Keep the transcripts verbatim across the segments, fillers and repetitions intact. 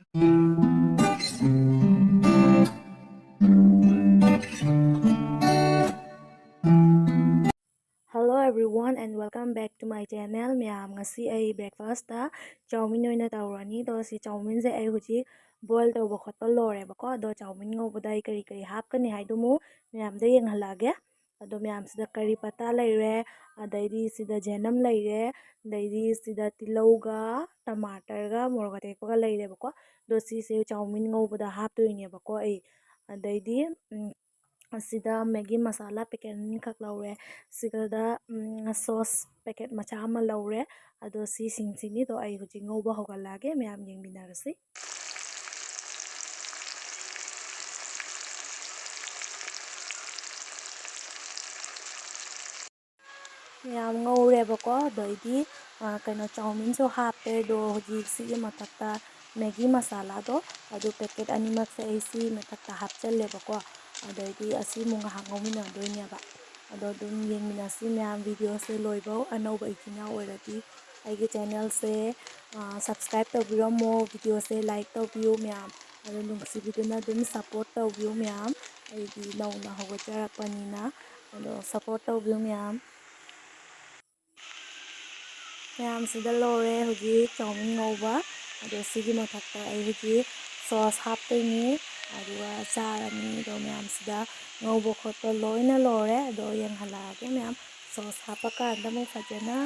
Hello everyone and welcome back to my channel. ꯃꯌꯥꯝ, ꯉꯁꯤ ꯑꯩ breakfast ꯇ ꯆꯧꯃꯤꯟ ꯑꯣꯏꯅ ꯇꯧꯔꯅꯤ꯫ ꯑꯗꯣ ꯁꯤ ꯆꯧꯃꯤꯟꯁꯦ ꯑꯩ ꯍꯧꯖꯤꯛ boil ꯇꯧꯕ ꯈꯣꯠꯄ ꯂꯣꯏꯔꯦꯕꯀꯣ꯫ ꯑꯗꯣ ꯆꯧꯃꯤꯟ ꯉꯧꯕꯗ ꯑꯩ ꯀꯔꯤ ꯀꯔꯤ ꯍꯥꯞꯀꯅꯤ ꯍꯥꯏꯗꯨꯃꯨ ꯃꯌꯥꯝꯗ ꯌꯦꯡꯍꯜꯂꯛꯑꯒꯦ꯫ ꯑꯗꯣ ꯃꯌꯥꯝꯁꯤꯗ ꯀꯔꯤ ꯄꯇꯥ ꯂꯩꯔꯦ, ꯑꯗꯩꯗꯤ ꯁꯤꯗ ꯖꯦꯅꯝ ꯂꯩꯔꯦ, ꯑꯗꯩꯗꯤ ꯁꯤꯗ ꯇꯤꯜꯍꯧꯒ ꯇꯃꯥꯇꯔꯒ ꯃꯣꯔꯣꯛ ꯑꯇꯦꯛꯄꯒ ꯂꯩꯔꯦꯕꯀꯣ꯫ ꯑꯗꯣ ꯁꯤꯁꯦ ꯆꯧꯃꯤꯟ ꯉꯧꯕꯗ ꯍꯥꯞꯇꯣꯏꯅꯦꯕꯀꯣ ꯑꯩ꯫ ꯑꯗꯩꯗꯤ, ꯎꯝ, ꯑꯁꯤꯗ ꯃꯦꯒꯤ ꯃꯁꯥꯂꯥ packet ꯑꯅꯤꯈꯛ ꯂꯧꯔꯦ꯫ ꯁꯤꯗ, ꯎꯝ, sauce packet ꯃꯆꯥ ꯑꯃ ꯂꯧꯔꯦ꯫ ꯑꯗꯣ ꯁꯤꯁꯤꯡꯁꯤꯅꯤꯗꯣ ꯑꯩ ꯍꯧꯖꯤꯛ ꯉꯧꯕ ꯍꯧꯒꯠꯂꯛꯑꯒꯦ, ꯃꯌꯥꯝ ꯌꯦꯡꯃꯤꯟꯅꯔꯁꯤ꯫ ꯃꯌꯥꯝ ꯉꯧꯔꯦꯕꯀꯣ꯫ ꯑꯗꯩꯗꯤ, ꯑ, ꯀꯩꯅꯣ, ꯆꯧꯃꯤꯟꯁꯨ ꯍꯥꯞꯄꯦ꯫ ꯑꯗꯣ ꯍꯧꯖꯤꯛ ꯁꯤꯒꯤ ꯃꯊꯛꯇ ꯃꯦꯒꯤ ꯃꯁꯥꯂꯥꯗꯣ, ꯑꯗꯨ packet ꯑꯅꯤꯃꯛꯁꯦ ꯑꯩ ꯁꯤ ꯃꯊꯛꯇ ꯍꯥꯞꯆꯜꯂꯦꯕꯀꯣ꯫ ꯑꯗꯩꯗꯤ ꯑꯁꯤꯃꯨꯛ ꯉꯥꯏꯍꯥꯛ ꯉꯧꯃꯤꯟꯅꯗꯣꯏꯅꯦꯕ꯫ ꯑꯗꯣ ꯑꯗꯨꯝ ꯌꯦꯡꯃꯤꯟꯅꯁꯤ ꯃꯌꯥꯝ, video ꯁꯦ ꯂꯣꯏꯕꯧ꯫ ꯑꯅꯧꯕ ꯏꯆꯤꯟ ꯏꯅꯥꯎ ꯑꯣꯏꯔꯗꯤ ꯑꯩꯒꯤ channel ꯁꯦ, ꯑ, subscribe ꯇꯧꯕꯤꯔꯝꯃꯣ, video ꯁꯦ like ꯇꯧꯕꯤꯌꯨ ꯃꯌꯥꯝ꯫ ꯑꯗꯣ ꯅꯨꯡꯁꯤꯕꯤꯗꯨꯅ ꯑꯗꯨꯝ support ꯇꯧꯕꯤꯌꯨ ꯃꯌꯥꯝ꯫ ꯑꯩꯗꯤ ꯅꯧꯅ ꯍꯧꯒꯠꯆꯔꯛꯄꯅꯤꯅ꯫ ꯑꯗꯣ support ꯇꯧꯕꯤꯌꯨ ꯃꯌꯥꯝ꯫ ꯃꯌꯥꯝꯁꯤꯗ ꯂꯣꯏꯔꯦ ꯍꯧꯖꯤꯛ ꯆꯧꯃꯤꯟ ꯉꯧꯕ꯫ ꯑꯗꯣ ꯁꯤꯒꯤ ꯃꯊꯛꯇ ꯑꯩ ꯍꯧꯖꯤꯛ sauce ꯍꯥꯞꯇꯣꯏꯅꯤ꯫ ꯑꯗꯨꯒ ꯆꯥꯔꯅꯤ꯫ ꯑꯗꯣ ꯃꯌꯥꯝꯁꯤꯗ ꯉꯧꯕ ꯈꯣꯠꯄ ꯂꯣꯏꯅ ꯂꯣꯏꯔꯦ꯫ ꯑꯗꯣ ꯌꯦꯡꯍꯜꯂꯛꯑꯒꯦ ꯃꯌꯥꯝ꯫ Sauce ꯍꯥꯞꯄꯀꯥꯟꯗ ꯑꯃꯨꯛ ꯐꯖꯅ꯫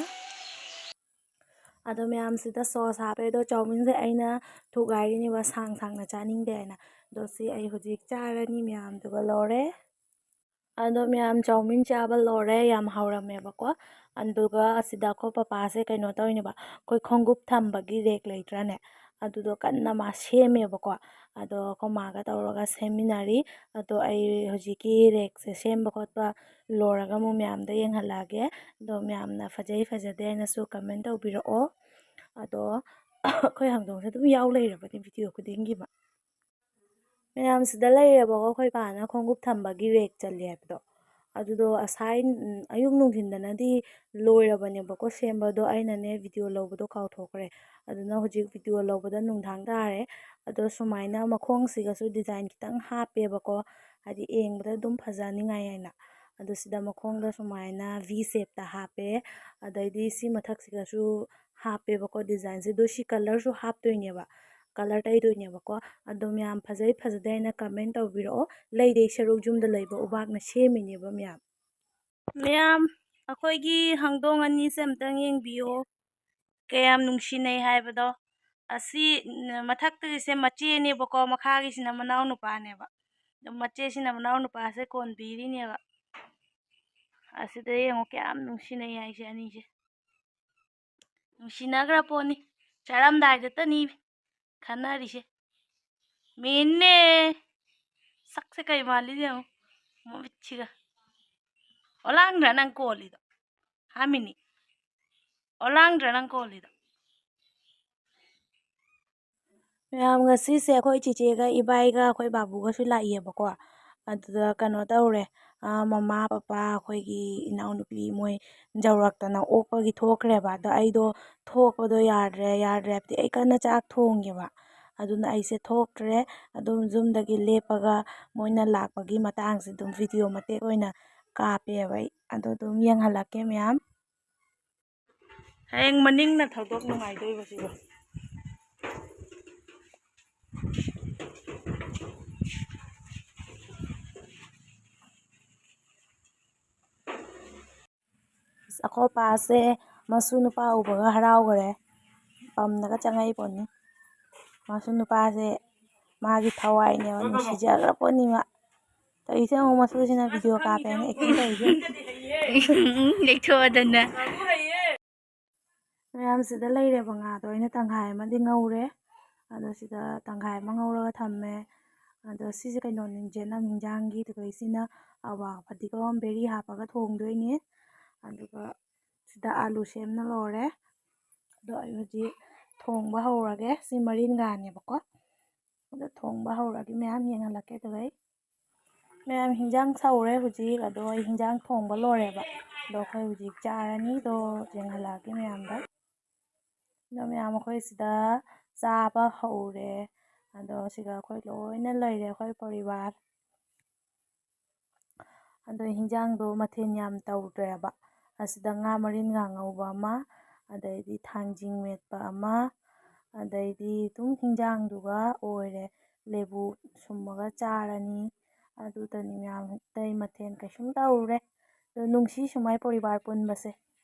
ꯑꯗꯣ ꯃꯌꯥꯝꯁꯤꯗ sauce ꯍꯥꯞꯄꯦ꯫ ꯑꯗꯣ ꯆꯧꯃꯤꯟꯁꯦ ꯑꯩꯅ ꯊꯨꯒꯥꯏꯔꯤꯅꯦꯕ, ꯁꯥꯡ ꯁꯥꯡꯅ ꯆꯥꯅꯤꯡꯗꯦ ꯍꯥꯏꯅ꯫ ꯑꯗꯣ ꯁꯤ ꯑꯩ ꯍꯧꯖꯤꯛ ꯆꯥꯔꯅꯤ ꯃꯌꯥꯝꯗꯨꯒ ꯂꯣꯏꯔꯦ꯫ ꯑꯗꯣ ꯃꯌꯥꯝ ꯆꯧꯃꯤꯟ ꯆꯥꯕ ꯂꯣꯏꯔꯦ, ꯌꯥꯝ ꯍꯥꯎꯔꯝꯃꯦꯕꯀꯣ꯫ ꯑꯗꯨꯒ ꯑꯁꯤꯗ ꯑꯩꯈꯣꯏ ꯄꯄꯥꯁꯦ ꯀꯩꯅꯣ ꯇꯧꯔꯤꯅꯦꯕ, ꯑꯩꯈꯣꯏ ꯈꯣꯡꯎꯞ ꯊꯝꯕꯒꯤ rack ꯂꯩꯇ꯭ꯔꯅꯦ, ꯑꯗꯨꯗꯣ ꯀꯟꯅ ꯃꯥ ꯁꯦꯝꯃꯦꯕꯀꯣ꯫ ꯑꯗꯣ ꯑꯩꯈꯣꯏ ꯃꯥꯒ ꯇꯧꯔꯒ ꯁꯦꯝꯃꯤꯟꯅꯔꯤ꯫ ꯑꯗꯣ ꯑꯩ ꯍꯧꯖꯤꯛꯀꯤ rack ꯁꯦ ꯁꯦꯝꯕ ꯈꯣꯠꯄ ꯂꯣꯏꯔꯒ ꯑꯃꯨꯛ ꯃꯌꯥꯝꯗ ꯌꯦꯡꯍꯜꯂꯛꯑꯒꯦ꯫ ꯑꯗꯣ ꯃꯌꯥꯝꯅ ꯐꯖꯩ ꯐꯖꯗꯦ ꯍꯥꯏꯅꯁꯨ comment ꯇꯧꯕꯤꯔꯛꯑꯣ꯫ ꯑꯗꯣ ꯑꯩꯈꯣꯏ ꯍꯧꯗꯣꯡꯁꯦ ꯑꯗꯨꯝ ꯌꯥꯎ ꯂꯩꯔꯕꯅꯦ video ꯈꯨꯗꯤꯡꯒꯤ ꯃꯥ꯫ ꯃꯌꯥꯝꯁꯤꯗ ꯂꯩꯔꯦꯕꯀꯣ, ꯑꯩꯈꯣꯏ ꯄꯥꯅ ꯈꯣꯡꯎꯞ ꯊꯝꯕꯒꯤ rack ꯆꯜꯂꯤ ꯍꯥꯏꯕꯗꯣ꯫ ꯑꯗꯨꯗꯣ ꯉꯁꯥꯏ, ꯎꯝ, ꯑꯌꯨꯛ ꯅꯨꯡꯊꯤꯟꯗꯅꯗꯤ ꯂꯣꯏꯔꯕꯅꯦꯕꯀꯣ ꯁꯦꯝꯕꯗꯣ, ꯑꯩꯅꯅꯦ ꯚꯤꯗꯤꯑꯣ ꯂꯧꯕꯗꯣ ꯀꯥꯎꯊꯣꯛꯈ꯭ꯔꯦ꯫ ꯑꯗꯨꯅ ꯍꯧꯖꯤꯛ ꯚꯤꯗꯤꯑꯣ ꯂꯧꯕꯗ ꯅꯨꯡꯗꯥꯡ ꯇꯥꯔꯦ꯫ ꯑꯗꯣ ꯁꯨꯃꯥꯏꯅ ꯃꯈꯣꯡꯁꯤꯒꯁꯨ ꯗꯤꯖꯥꯏꯟ ꯈꯤꯇꯪ ꯍꯥꯞꯄꯦꯕꯀꯣ, ꯍꯥꯏꯗꯤ ꯌꯦꯡꯕꯗ ꯑꯗꯨꯝ ꯐꯖꯅꯤꯡꯉꯥꯏ ꯍꯥꯏꯅ꯫ ꯑꯗꯣ ꯁꯤꯗ ꯃꯈꯣꯡꯗ ꯁꯨꯃꯥꯏꯅ ꯚꯤ ꯁꯦꯞꯇ ꯍꯥꯞꯄꯦ꯫ ꯑꯗꯩꯗꯤ ꯁꯤ ꯃꯊꯛꯁꯤꯗꯁꯨ ꯍꯥꯞꯄꯦꯕꯀꯣ ꯗꯤꯖꯥꯏꯟꯁꯦ꯫ ꯑꯗꯣ ꯁꯤ ꯀꯂꯔꯁꯨ ꯍꯥꯞꯇꯣꯏꯅꯦꯕ, ꯀꯂꯔ ꯇꯩꯗꯣꯏꯅꯦꯕꯀꯣ꯫ ꯑꯗꯣ ꯃꯌꯥꯝ ꯐꯖꯩ ꯐꯖꯗꯦ ꯍꯥꯏꯅ ꯀꯃꯦꯟ ꯇꯧꯕꯤꯔꯛꯑꯣ꯫ ꯂꯩꯗꯩ ꯁꯔꯨꯛ ꯌꯨꯝꯗ ꯂꯩꯕ ꯎꯕꯥꯛꯅ ꯁꯦꯝꯃꯤꯅꯦꯕ ꯃꯌꯥꯝ꯫ ꯃꯌꯥꯝ, ꯑꯩꯈꯣꯏꯒꯤ ꯍꯪꯗꯣꯡ ꯑꯅꯤꯁꯦ ꯑꯝꯇꯪ ꯌꯦꯡꯕꯤꯌꯣ꯫ ꯀꯌꯥꯝ ꯅꯨꯡꯁꯤꯅꯩ ꯍꯥꯏꯕꯗꯣ꯫ ꯑꯁꯤ, ꯎꯝ, ꯃꯊꯛꯇꯒꯤꯁꯦ ꯃꯆꯦꯅꯦꯕꯀꯣ, ꯃꯈꯥꯒꯤꯁꯤꯅ ꯃꯅꯥꯎ ꯅꯨꯄꯥꯅꯦꯕ꯫ ꯑꯗꯨꯝ ꯃꯆꯦꯁꯤꯅ ꯃꯅꯥꯎ ꯅꯨꯄꯥꯁꯦ ꯀꯣꯟꯕꯤꯔꯤꯅꯦꯕ꯫ ꯑꯁꯤꯗ ꯌꯦꯡꯉꯣ ꯀꯌꯥꯝ ꯅꯨꯡꯁꯤꯅꯩ ꯍꯥꯏꯁꯦ ꯑꯅꯤꯁꯦ꯫ ꯅꯨꯡꯁꯤꯅꯈ꯭ꯔ ꯄꯣꯠꯅꯤ꯫ ꯆꯥꯔꯝꯗꯥꯏꯗꯇꯅꯤ ꯈꯟꯅꯔꯤꯁꯦ꯫ ꯃꯦꯟꯅꯦ꯫ ꯁꯛꯁꯦ ꯀꯩ ꯃꯥꯜꯂꯤꯅꯣ ꯌꯦꯡꯉꯣ꯫ ꯃꯃꯤꯠꯁꯤꯒ꯫ ꯑꯣꯂꯥꯡꯗ꯭ꯔꯥ ꯅꯪ ꯀꯣꯜꯂꯤꯗꯣ? ꯍꯥꯃꯤꯅꯤ꯫ ꯑꯣꯂꯥꯡꯗ꯭ꯔꯥ ꯅꯪ ꯀꯣꯜꯂꯤꯗꯣ? ꯃꯌꯥꯝ, ꯉꯁꯤꯁꯦ ꯑꯩꯈꯣꯏ ꯆꯤꯆꯦꯒ ꯏꯕꯥꯏꯒ ꯑꯩꯈꯣꯏ ꯕꯥꯕꯨꯒꯁꯨ ꯂꯥꯛꯏꯌꯦꯕꯀꯣ꯫ ꯑꯗꯨꯗ ꯀꯩꯅꯣ ꯇꯧꯔꯦ, ꯑꯥ, ꯃꯃꯥ, ꯄꯄꯥ, ꯑꯩꯈꯣꯏꯒꯤ ꯏꯅꯥꯎꯅꯨꯄꯤ ꯃꯣꯏ ꯌꯧꯔꯛꯇꯅ ꯑꯣꯛꯄꯒꯤ ꯊꯣꯛꯈ꯭ꯔꯦꯕ꯫ ꯑꯗꯣ ꯑꯩꯗꯣ ꯊꯣꯛꯄꯗꯣ ꯌꯥꯗ꯭ꯔꯦ, ꯌꯥꯗ꯭ꯔꯦ ꯍꯥꯏꯕꯗꯤ ꯑꯩ ꯀꯟꯅ ꯆꯥꯛ ꯊꯣꯡꯉꯦꯕ꯫ ꯑꯗꯨꯅ ꯑꯩꯁꯦ ꯊꯣꯛꯇ꯭ꯔꯦ꯫ ꯑꯗꯨꯝ ꯌꯨꯝꯗꯒꯤ ꯂꯦꯞꯄꯒ ꯃꯣꯏꯅ ꯂꯥꯛꯄꯒꯤ ꯃꯇꯥꯡꯁꯦ ꯑꯗꯨꯝ ꯚꯤꯗꯤꯑꯣ ꯃꯇꯦꯛ ꯑꯣꯏꯅ ꯀꯥꯞꯄꯦꯕ ꯑꯩ꯫ ꯑꯗꯣ ꯑꯗꯨꯝ ꯌꯦꯡꯍꯜꯂꯛꯀꯦ ꯃꯌꯥꯝ꯫ ꯍꯌꯦꯡ ꯃꯅꯤꯡꯅ ꯊꯧꯗꯣꯛ ꯅꯨꯡꯉꯥꯏꯗꯣꯏꯕ ꯁꯤꯕꯣ꯫ ꯑꯁ, ꯑꯩꯈꯣꯏ ꯄꯥꯁꯦ ꯃꯁꯨ ꯅꯨꯄꯥ ꯎꯕꯒ ꯍꯔꯥꯎꯈ꯭ꯔꯦ꯫ ꯄꯝꯅꯒ ꯆꯪꯉꯛꯏ ꯄꯣꯠꯅꯤ꯫ ꯃꯁꯨ ꯅꯨꯄꯥꯁꯦ ꯃꯥꯒꯤ ꯊꯋꯥꯏꯅꯦꯕ, ꯅꯨꯡꯁꯤꯖꯈ꯭ꯔ ꯄꯣꯠꯅꯤ ꯃꯥ꯫ ꯇꯧꯔꯤꯁꯦ ꯌꯦꯡꯉꯣ, ꯃꯁꯨꯁꯤꯅ ꯚꯤꯗꯤꯑꯣ ꯀꯥꯞꯄꯦꯅ ꯑꯦꯛꯇꯤꯡ ꯇꯧꯔꯤꯁꯦ꯫ ꯌꯦꯡꯊꯣꯛꯑꯗꯅ꯫ ꯃꯌꯥꯝ, ꯁꯤꯗ ꯂꯩꯔꯦꯕ ꯉꯥꯗꯣ ꯑꯩꯅ ꯇꯪꯈꯥꯏ ꯑꯃꯗꯤ ꯉꯧꯔꯦ꯫ ꯑꯗꯣ ꯁꯤꯗ ꯇꯪꯈꯥꯏ ꯑꯃ ꯉꯧꯔꯒ ꯊꯝꯃꯦ꯫ ꯑꯗꯣ ꯁꯤꯁꯦ ꯀꯩꯅꯣꯅꯤ, ꯖꯦꯅꯝ ꯍꯤꯟꯖꯥꯡꯒꯤ ꯇꯨꯀꯩꯁꯤꯅ ꯑꯋꯥ ꯐꯗꯤꯒꯣꯝ ꯕꯦꯔꯤ ꯍꯥꯞꯄꯒ ꯊꯣꯡꯗꯣꯏꯅꯤ꯫ ꯑꯗꯨꯒ ꯁꯤꯗ ꯑꯥꯂꯨ ꯁꯦꯝꯅ ꯂꯣꯏꯔꯦ꯫ ꯑꯗꯣ ꯑꯩ ꯍꯧꯖꯤꯛ ꯊꯣꯡꯕ ꯍꯧꯔꯒꯦ꯫ ꯁꯤ ꯃꯔꯤꯡꯒꯥꯅꯦꯕꯀꯣ꯫ ꯑꯗꯣ ꯊꯣꯡꯕ ꯍꯧꯔꯒꯦ ꯃꯌꯥꯝ, ꯌꯦꯡꯍꯜꯂꯛꯀꯦ ꯑꯗꯨꯒ ꯑꯩ꯫ ꯃꯌꯥꯝ ꯍꯤꯟꯖꯥꯡ ꯁꯧꯔꯦ ꯍꯧꯖꯤꯛ, ꯑꯗꯣ ꯑꯩ ꯍꯤꯟꯖꯥꯡ ꯊꯣꯡꯕ ꯂꯣꯏꯔꯦꯕ꯫ ꯑꯗꯣ ꯑꯩꯈꯣꯏ ꯍꯧꯖꯤꯛ ꯆꯥꯔꯅꯤ꯫ ꯑꯗꯣ ꯌꯦꯡꯍꯜꯂꯛꯑꯒꯦ ꯃꯌꯥꯝꯗ꯫ ꯑꯗꯣ ꯃꯌꯥꯝ ꯑꯩꯈꯣꯏ ꯁꯤꯗ ꯆꯥꯕ ꯍꯧꯔꯦ꯫ ꯑꯗꯣ ꯁꯤꯗ ꯑꯩꯈꯣꯏ ꯂꯣꯏꯅ ꯂꯩꯔꯦ, ꯑꯩꯈꯣꯏ ꯄꯔꯤꯕꯥꯔ꯫ ꯑꯗꯣ ꯍꯤꯟꯖꯥꯡꯗꯣ ꯃꯊꯦꯜ ꯌꯥꯝ ꯇꯧꯗ꯭ꯔꯦꯕ꯫ ꯑꯁꯤꯗ ꯉꯥ ꯃꯔꯤꯟ ꯉꯥ ꯉꯧꯕ ꯑꯃ, ꯑꯗꯩꯗꯤ ꯊꯥꯡꯖꯤꯡ ꯃꯦꯠꯄ ꯑꯃ, ꯑꯗꯩꯗꯤ ꯑꯗꯨꯝ ꯍꯤꯟꯖꯥꯡꯗꯨꯒ ꯑꯣꯏꯔꯦ꯫ ꯂꯦꯕꯨ ꯁꯨꯝꯃꯒ ꯆꯥꯔꯅꯤ꯫ ꯑꯗꯨꯇꯅꯤ ꯃꯌꯥꯝ, ꯑꯇꯩ ꯃꯊꯦꯜ ꯀꯩꯁꯨꯝ ꯇꯧꯔꯦ꯫ ꯑꯗꯣ ꯅꯨꯡꯁꯤ ꯁꯨꯃꯥꯏ ꯄꯔꯤꯕꯥꯔ ꯄꯨꯟꯕꯁꯦ꯫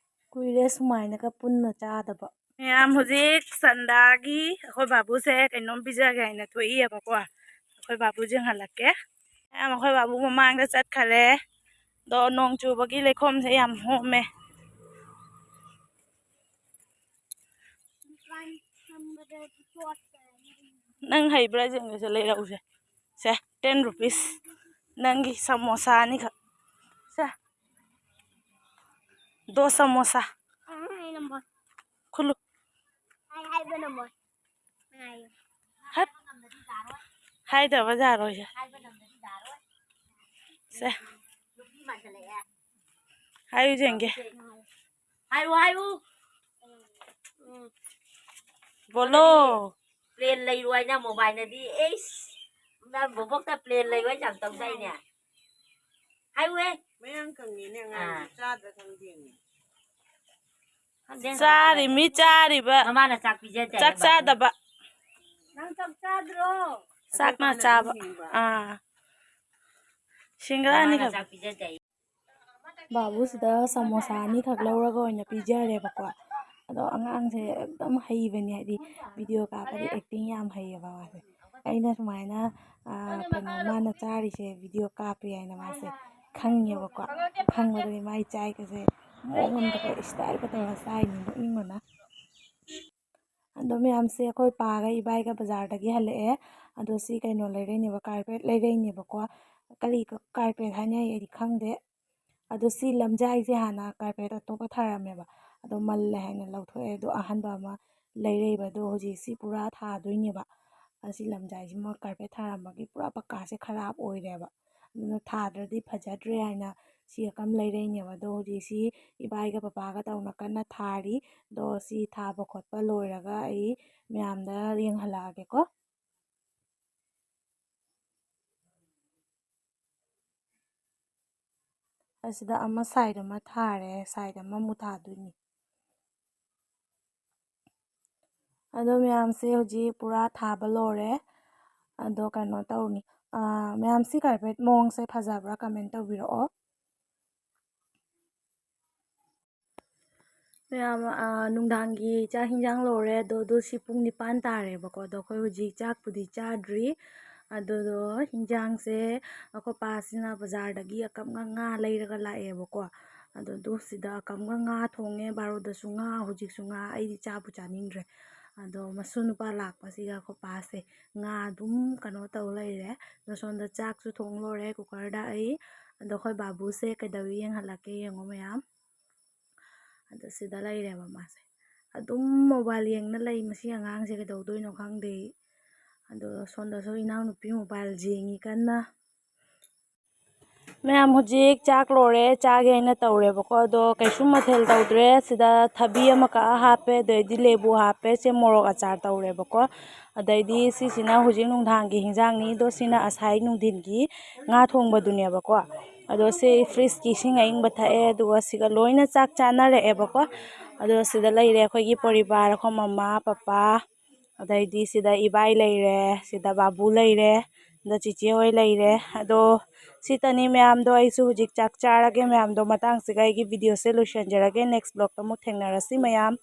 ꯀꯨꯏꯔꯦ ꯁꯨꯃꯥꯏꯅꯒ ꯄꯨꯟꯅ ꯆꯥꯗꯕ꯫ ꯃꯌꯥꯝ ꯍꯧꯖꯤꯛ ꯆꯟꯗꯥꯒꯤ ꯑꯩꯈꯣꯏ ꯕꯥꯕꯨꯁꯦ ꯀꯩꯅꯣꯝ ꯄꯤꯖꯒꯦ ꯍꯥꯏꯅ ꯊꯣꯛꯏꯑꯕꯀꯣ꯫ ꯑꯩꯈꯣꯏ ꯕꯥꯕꯨ ꯌꯦꯡꯍꯜꯂꯛꯀꯦ꯫ ꯃꯌꯥꯝ ꯑꯩꯈꯣꯏ ꯕꯥꯕꯨ ꯃꯃꯥꯡꯗ ꯆꯠꯈꯔꯦ꯫ ꯑꯗꯣ ꯅꯣꯡ ꯆꯨꯕꯒꯤ ꯂꯩꯈꯣꯝꯁꯦ ꯌꯥꯝ ꯍꯣꯝꯃꯦ꯫ ꯅꯪ ꯍꯩꯕ꯭ꯔꯥ ꯌꯦꯡꯒꯦꯁꯦ, ꯂꯩꯔꯛꯎꯁꯦ꯫ ꯁꯦ, ten rupees꯫ ꯅꯪꯒꯤ ꯁꯃꯣꯁꯥ ꯑꯅꯤꯈꯛ꯫ ꯁꯦ꯫ ꯗꯣ ꯁꯃꯣꯁꯥ꯫ ꯈꯨꯜꯂꯨ꯫ ꯍꯠ꯫ ꯍꯥꯏꯗꯕ ꯌꯥꯔꯣꯏꯁꯦ꯫ ꯁꯦ꯫ ꯍꯥꯏꯌꯨ ꯌꯦꯡꯒꯦ꯫ ꯍꯥꯏꯌꯨ, ꯍꯥꯏꯌꯨ꯫ ꯕꯣꯂꯣ꯫ Plane ꯂꯩꯔꯨ ꯍꯥꯏꯅ ꯃꯣꯕꯥꯏꯜꯅꯗꯤ, ꯑꯩꯁ, ꯅꯪ ꯕꯣꯕꯣꯛꯇ plane ꯂꯩꯔꯨ ꯍꯥꯏꯅ ꯌꯥꯝ ꯇꯧꯗꯥꯏꯅꯦ? ꯍꯥꯏꯌꯨꯍꯦ꯫ ꯃꯌꯥꯡ ꯀꯪꯉꯦꯅꯦ ꯑꯉꯥꯡꯁꯦ, ꯑꯥ꯫ ꯆꯥꯗ꯭ꯔꯥ ꯈꯪꯗꯦꯅꯦ꯫ ꯈꯪꯗꯦ꯫ ꯆꯥꯔꯤꯃꯤ, ꯆꯥꯔꯤꯕ꯫ ꯃꯃꯥꯅ ꯆꯥꯛ ꯄꯤꯖꯗꯦ ꯆꯥꯛ ꯍꯥꯏꯕ꯫ ꯆꯥꯗꯕ꯫ ꯅꯪ ꯆꯥꯛ ꯆꯥꯗ꯭ꯔꯣ? ꯆꯥꯛꯅ ꯆꯥꯕ꯫ ꯑꯥ꯫ ꯁꯤꯡꯒꯔꯥ ꯃꯃꯥꯅ ꯑꯅꯤꯈꯛ꯫ ꯆꯥꯛ ꯄꯤꯖꯗꯦ꯫ ꯕꯥꯕꯨꯁꯤꯗ ꯁꯃꯣꯁꯥ ꯑꯅꯤꯈꯛ ꯂꯧꯔꯒ ꯑꯣꯏꯅ ꯄꯤꯖꯔꯦꯕꯀꯣ꯫ ꯑꯗꯣ ꯑꯉꯥꯡꯁꯦ ꯑꯗꯨꯝ ꯍꯩꯕꯅꯦ, ꯍꯥꯏꯗꯤ video ꯀꯥꯞꯄꯗꯤ acting ꯌꯥꯝ ꯍꯩꯌꯦꯕ ꯃꯥꯁꯦ꯫ ꯑꯩꯅ ꯁꯨꯃꯥꯏꯅ, ꯑꯥ, ꯀꯩꯅꯣ ꯃꯥꯅ ꯆꯥꯔꯤꯁꯦ video ꯀꯥꯞꯄꯦ ꯍꯥꯏꯅ ꯃꯥꯁꯦ ꯈꯪꯉꯦꯕꯀꯣ꯫ ꯈꯪꯕꯗꯒꯤ ꯃꯥꯏ ꯆꯥꯏꯒꯁꯦ ꯃꯑꯣꯡ ꯑꯃꯗꯀꯣ styleꯒ ꯇꯧꯔꯒ ꯆꯥꯏꯅꯤ, ꯅꯣꯛꯅꯤꯡꯕꯅ꯫ ꯑꯗꯣ ꯃꯌꯥꯝꯁꯦ ꯑꯩꯈꯣꯏ ꯄꯥꯒ ꯏꯕꯥꯏꯒ ꯕꯖꯥꯔꯗꯒꯤ ꯍꯜꯂꯛꯑꯦ꯫ ꯑꯗꯣ ꯁꯤ ꯀꯩꯅꯣ ꯂꯩꯔꯛꯏꯅꯦꯕ, carpet ꯂꯩꯔꯛꯏꯅꯦꯕꯀꯣ꯫ ꯀꯔꯤ carpet ꯍꯥꯏꯅ ꯑꯩꯗꯤ ꯈꯪꯗꯦ꯫ ꯑꯗꯣ ꯁꯤ ꯂꯝꯖꯥꯏꯁꯦ ꯍꯥꯟꯅ carpet ꯑꯇꯣꯞꯄ ꯊꯥꯔꯝꯃꯦꯕ꯫ ꯑꯗꯣ ꯃꯜꯂꯦ ꯍꯥꯏꯅ ꯂꯧꯊꯣꯛꯑꯦ꯫ ꯑꯗꯣ ꯑꯍꯟꯕ ꯑꯃ ꯂꯩꯔꯛꯏꯕ꯫ ꯑꯗꯣ ꯍꯧꯖꯤꯛ ꯁꯤ ꯄꯨꯔꯥ ꯊꯥꯗꯣꯏꯅꯦꯕ꯫ ꯑꯁꯤ ꯂꯝꯖꯥꯏꯁꯤꯃ carpet ꯊꯥꯔꯝꯕꯒꯤ ꯄꯨꯔꯥ ꯄꯀꯥꯁꯦ ꯈꯔꯥꯞ ꯑꯣꯏꯔꯦꯕ꯫ ꯑꯗꯨꯅ ꯊꯥꯗ꯭ꯔꯗꯤ ꯐꯖꯗ꯭ꯔꯦ ꯍꯥꯏꯅ ꯁꯤ ꯑꯀꯝ ꯂꯩꯔꯛꯏꯅꯦꯕ꯫ ꯑꯗꯣ ꯍꯧꯖꯤꯛ ꯁꯤ ꯏꯕꯥꯏꯒ ꯄꯄꯥꯒ ꯇꯧꯅ ꯀꯟꯅ ꯊꯥꯔꯤ꯫ ꯑꯗꯣ ꯁꯤ ꯊꯥꯕ ꯈꯣꯠꯄ ꯂꯣꯏꯔꯒ ꯑꯩ ꯃꯌꯥꯝꯗ ꯌꯦꯡꯍꯜꯂꯛꯑꯒꯦꯀꯣ꯫ ꯑꯁꯤꯗ ꯑꯃ side ꯑꯃ ꯊꯥꯔꯦ, side ꯑꯃꯃꯨꯛ ꯊꯥꯗꯣꯏꯅꯤ꯫ ꯑꯗꯣ ꯃꯌꯥꯝꯁꯦ ꯍꯧꯖꯤꯛ ꯄꯨꯔꯥ ꯊꯥꯕ ꯂꯣꯏꯔꯦ꯫ ꯑꯗꯣ ꯀꯩꯅꯣ ꯇꯧꯅꯤ, ꯑꯥ, ꯃꯌꯥꯝ ꯁꯤ carpet ꯃꯑꯣꯡꯁꯦ ꯐꯖꯕ꯭ꯔꯥ comment ꯇꯧꯕꯤꯔꯛꯑꯣ꯫ ꯃꯌꯥꯝ, ꯑꯥ, ꯅꯨꯡꯗꯥꯡꯒꯤ ꯆꯥꯛ ꯍꯤꯟꯖꯥꯡ ꯂꯣꯏꯔꯦ꯫ ꯑꯗꯣ, ꯑꯗꯣ ꯁꯤ ꯄꯨꯡ ꯅꯤꯄꯥꯟ ꯇꯥꯔꯦꯕꯀꯣ꯫ ꯑꯗꯣ ꯑꯩꯈꯣꯏ ꯍꯧꯖꯤꯛ ꯆꯥꯛꯄꯨꯗꯤ ꯆꯥꯗ꯭ꯔꯤ꯫ ꯑꯗꯨꯗꯣ ꯍꯤꯟꯖꯥꯡꯁꯦ ꯑꯩꯈꯣꯏ ꯄꯥꯁꯤꯅ ꯕꯖꯥꯔꯗꯒꯤ ꯑꯀꯞ ꯉꯥ ꯂꯩꯔꯒ ꯂꯥꯛꯑꯦꯕꯀꯣ꯫ ꯑꯗꯨꯗꯣ ꯁꯤꯗ ꯑꯀꯞꯒ ꯉꯥ ꯊꯣꯡꯉꯦ, ꯕꯥꯔꯣꯗꯁꯨ ꯉꯥ, ꯍꯧꯖꯤꯛꯁꯨ ꯉꯥ꯫ ꯑꯩꯗꯤ ꯆꯥꯕꯨ ꯆꯥꯅꯤꯡꯗ꯭ꯔꯦ꯫ ꯑꯗꯣ ꯃꯁꯨ ꯅꯨꯄꯥ ꯂꯥꯛꯄꯁꯤꯒ ꯑꯩꯈꯣꯏ ꯄꯥꯁꯦ ꯉꯥ ꯑꯗꯨꯝ ꯀꯩꯅꯣ ꯇꯧ ꯂꯩꯔꯦ꯫ ꯑꯗꯣ ꯁꯣꯝꯗ ꯆꯥꯛꯁꯨ ꯊꯣꯡ ꯂꯣꯏꯔꯦ cookerꯗ ꯑꯩ꯫ ꯑꯗꯣ ꯑꯩꯈꯣꯏ ꯕꯥꯕꯨꯁꯦ ꯀꯩꯗꯧꯏ ꯌꯦꯡꯍꯜꯂꯛꯀꯦ, ꯌꯦꯡꯉꯣ ꯃꯌꯥꯝ꯫ ꯑꯗꯣ ꯁꯤꯗ ꯂꯩꯔꯦꯕ ꯃꯥꯁꯦ꯫ ꯑꯗꯨꯝ mobile ꯌꯦꯡꯅ ꯂꯩ ꯃꯁꯤ ꯑꯉꯥꯡꯁꯦ, ꯀꯩꯗꯧꯗꯣꯏꯅꯣ ꯈꯪꯗꯦ꯫ ꯑꯗꯣ ꯁꯣꯝꯗꯁꯨ ꯏꯅꯥꯎꯅꯨꯄꯤ mobile ꯌꯦꯡꯉꯤ ꯀꯟꯅ꯫ ꯃꯌꯥꯝ ꯍꯧꯖꯤꯛ ꯆꯥꯛ ꯂꯣꯏꯔꯦ, ꯆꯥꯒꯦ ꯍꯥꯏꯅ ꯇꯧꯔꯦꯕꯀꯣ꯫ ꯑꯗꯣ ꯀꯩꯁꯨꯝ ꯃꯊꯦꯜ ꯇꯧꯗ꯭ꯔꯦ꯫ ꯁꯤꯗ ꯊꯕꯤ ꯑꯃ ꯀꯛꯑ ꯍꯥꯞꯄꯦ, ꯑꯗꯩꯗꯤ ꯂꯦꯕꯨ ꯍꯥꯞꯄꯦ, ꯁꯦ ꯃꯣꯔꯣꯛ ꯑꯆꯥꯔ ꯇꯧꯔꯦꯕꯀꯣ꯫ ꯑꯗꯩꯗꯤ ꯁꯤꯁꯤꯅ ꯍꯧꯖꯤꯛ ꯅꯨꯡꯗꯥꯡꯒꯤ ꯍꯤꯟꯖꯥꯡꯅꯤ꯫ ꯑꯗꯣ ꯁꯤꯅ ꯉꯁꯥꯏ ꯅꯨꯡꯊꯤꯟꯒꯤ ꯉꯥ ꯊꯣꯡꯕꯗꯨꯅꯦꯕꯀꯣ꯫ ꯑꯗꯣ ꯁꯤ fridgeꯀꯤ ꯏꯁꯤꯡ ꯑꯏꯪꯕ ꯊꯛꯑꯦ, ꯑꯗꯨꯒ ꯁꯤꯒ ꯂꯣꯏꯅ ꯆꯥꯛ ꯆꯥꯅꯔꯛꯑꯦꯕꯀꯣ꯫ ꯑꯗꯣ ꯁꯤꯗ ꯂꯩꯔꯦ ꯑꯩꯈꯣꯏꯒꯤ ꯄꯣꯔꯤꯕꯥꯔ, ꯑꯩꯈꯣꯏ ꯃꯃꯥ, ꯄꯄꯥ, ꯑꯗꯩꯗꯤ ꯁꯤꯗ ꯏꯕꯥꯏ ꯂꯩꯔꯦ, ꯁꯤꯗ ꯕꯥꯕꯨ ꯂꯩꯔꯦ, ꯑꯗ ꯆꯤꯆꯦ ꯍꯣꯏ ꯂꯩꯔꯦ꯫ ꯑꯗꯣ ꯁꯤꯇꯅꯤ ꯃꯌꯥꯝꯗꯣ, ꯑꯩꯁꯨ ꯍꯧꯖꯤꯛ ꯆꯥꯛ ꯆꯥꯔꯒꯦ꯫ ꯃꯌꯥꯝꯗꯣ ꯃꯇꯥꯡꯁꯤꯒ ꯑꯩꯒꯤ videoꯁꯦ ꯂꯣꯏꯁꯤꯟꯖꯔꯒꯦ꯫ Next vlogꯇ ꯑꯃꯨꯛ ꯊꯦꯡꯅꯔꯁꯤ ꯃꯌꯥꯝ꯫